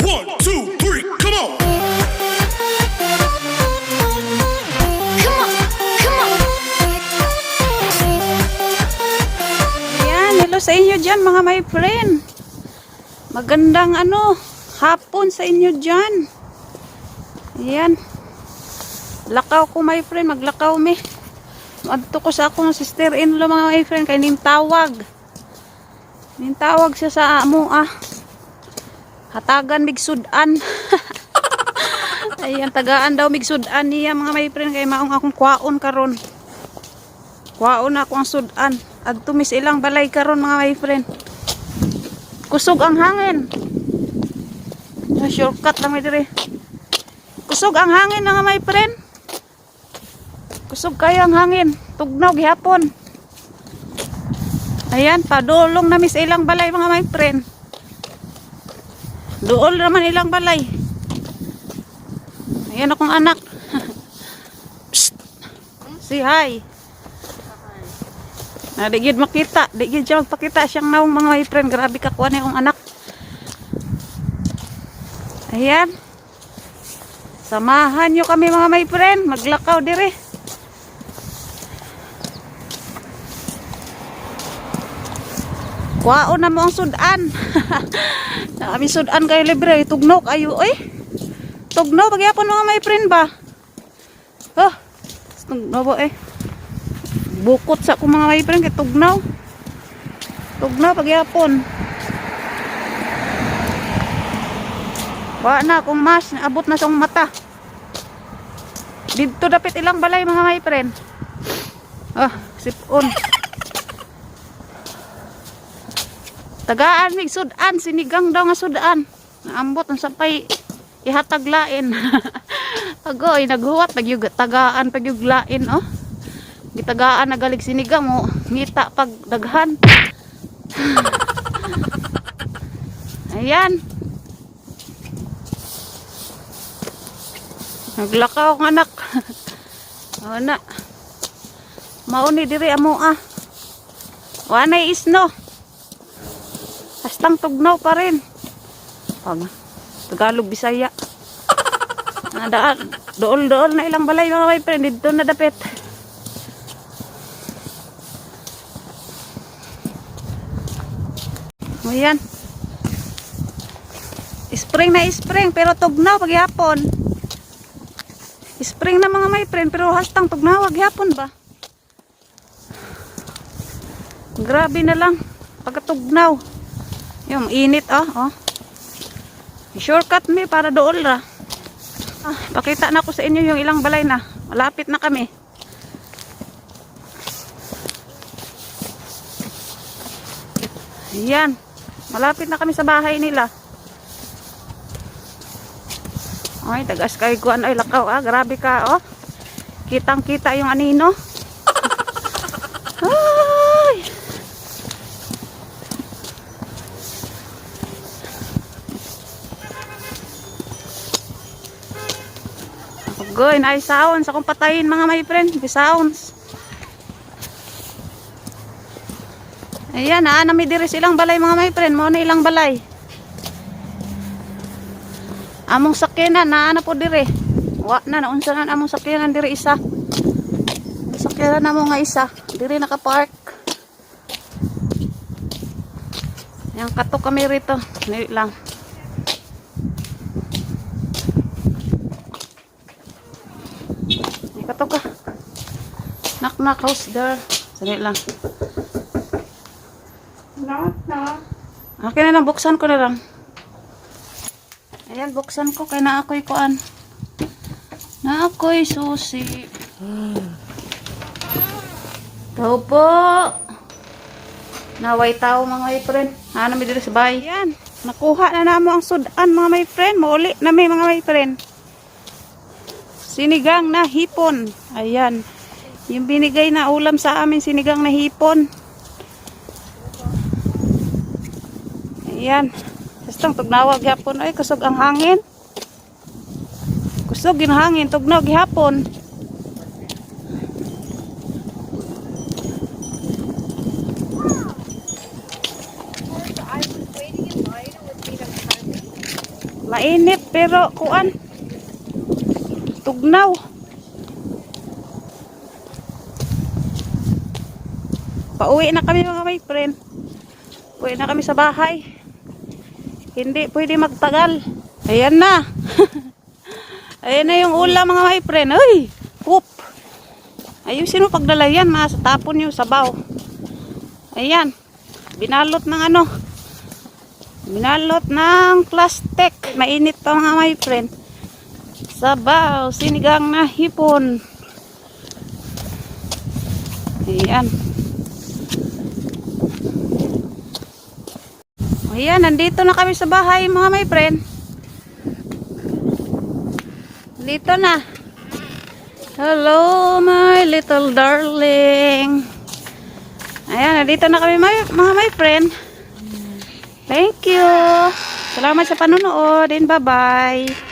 One, two, three, come on! Come on, come on. Ayan, hello sa inyo dyan, mga my friend. Magandang ano, hapon sa inyo dyan. Ayan. Lakaw ko, my friend, maglakaw mi. Adto ko sa akong sister-in-law, mga my friend, kay ning tawag. Ning tawag siya sa amo ah. Hatagan mig sudan. Ayan, tagaan daw mig sudan niya, mga my friend, kay maong akong kwaon karon. Kwaon na ako ang sudan. Adto mis ilang balay karon, mga my friend. Kusog ang hangin. Na shortcut lang may dire. Kusog ang hangin, mga my friend. Kusog kayo ang hangin. Tugnaw gihapon. Ayan, padulong na mis ilang balay, mga my friend. Duol naman ilang balay. Ayan akong anak. Psst. Say hi. Na di gyud makita, di gyud siya magpakita siyang naong, mga my friend. Grabe ka kuan akong anak. Ayan. Samahan nyo kami, mga my friend, maglakaw dire. Kuwaon na mo ang sudan. Kami sudan kayo libre, tugnok ayo eh. Tugnaw pagyapon, mga my friend ba? Oh, tugnaw ba eh. Bukot sa akong, mga my friend, kay tugnaw. Tugnaw pagyapon. Wa na akong mas, abot na sa akong mata. Didto dapit ilang balay, mga my friend. Ah, sipon. Tagaan mig sudan, sinigang daw nga sudan. Naambot ang sampay ihatag lain. Agoy, naghuwat pagyug tagaan pagyug lain oh. Gitagaan na galig sinigang mo, ngita pag daghan. Ayan. Naglakaw ang anak. Ana. Mauni diri amo ah. Wanay isno. Hastang tugnaw pa rin. Pag Tagalog Bisaya. Nadaan, dool-dool na ilang balay, mga my friend, dito na dapit. Ayan. Spring na spring pero tugnaw paghapon. Spring na, mga my friend, pero hastang tugnaw paghapon ba? Grabe na lang pagkatugnaw. Yung init oh, oh. Shortcut me para dool ra. Ah, pakita na ko sa inyo yung ilang balay na. Malapit na kami. Ayan. Malapit na kami sa bahay nila. Ay, tagas kay kuan ay lakaw ah. Grabe ka oh. Kitang-kita yung anino. Ay! Agoy, naay sounds. Akong patayin, mga my friend. May sounds. Ayan, naa na may diri silang balay, mga my friend. Mao na ilang balay. Among sakyanan, naa na po dire. Wa na, naunsa na among sakyanan dire isa. Sakyanan na mo nga isa. Dire nakapark. Ayan, katok kami rito. Dili lang. Ay, katok ka. Knock knock, house there. Sali lang. Knock, knock. Akin na lang, buksan ko na lang. Ayan, buksan ko. Kaya na ako'y kuan. Na ako'y susi. Tao po. Naway tao, mga my friend. Ano mi diri sa bahay. Ayan, nakuha na namo ang sudan, mga my friend. Mauli na mi, mga my friend. Sinigang na hipon. Ayan. Yung binigay na ulam sa amin, sinigang na hipon. Ayan. Bastang tugnawa gihapon ay kusog ang hangin. Kusog ang hangin, tugnaw gihapon. I was waiting in line with Nina McCarthy. Mainit pero kuan. Tugnaw. Pauwi na kami, mga my friend. Uwi na kami sa bahay. Hindi pwede magtagal. Ayan na. Ayan na yung ulam, mga my friend. Uy! Poop! Ayusin mo pagdala yan. Mas tapon yung sabaw. Ayan. Binalot ng ano. Binalot ng plastic. Mainit pa, mga my friend. Sabaw. Sinigang na hipon. Ayan. Ayan, nandito na kami sa bahay, mga my friend. Dito na. Hello, my little darling. Ayan, nandito na kami, mga my friend. Thank you. Salamat sa panonood and bye-bye.